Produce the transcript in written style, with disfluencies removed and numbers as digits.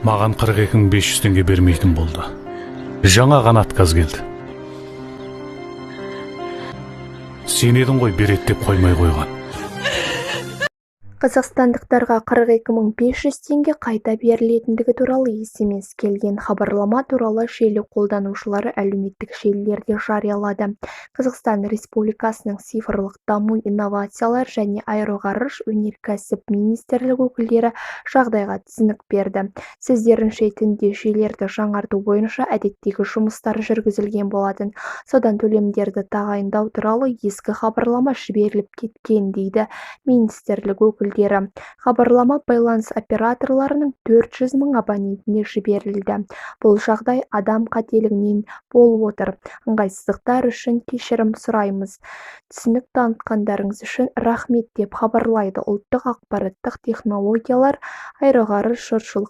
Маған 42 500 теңге бермейтін болды. Жаңа ғана отказ келді. Сен едің ғой береді деп қоймай қойған. Қазақстандықтарға 42 500 теңге қайта берілетіндігі туралы СМС келген. Хабарлама туралы желі қолданушылары әлеуметтік желілерде жариялады. Қазақстан Республикасының цифрлық даму, инновациялар және аэроғарыш өнеркәсіп министрлігі өкілдері жағдайға түсінік берді. Сөздерінше, түнде жүйелерді жаңарту бойынша әдеттегі жұмыстар жүргізілген болатын. Содан төлемдерді тағайындау туралы ескі хабарлама жіберіліп кеткен, дейді министрлік өкілдері. Хабарлама байланыс операторларының 400 мың абонентіне жіберілді. Бұл жағдай адам қателігінен болып отыр. Ыңғайсыздықтар үшін кешірім сұраймыз. Түсінік танытқандарыңыз үшін рахмет, деп хабарлайды Ұлттық ақпараттық технологиялар аэроғарыш жұртшылық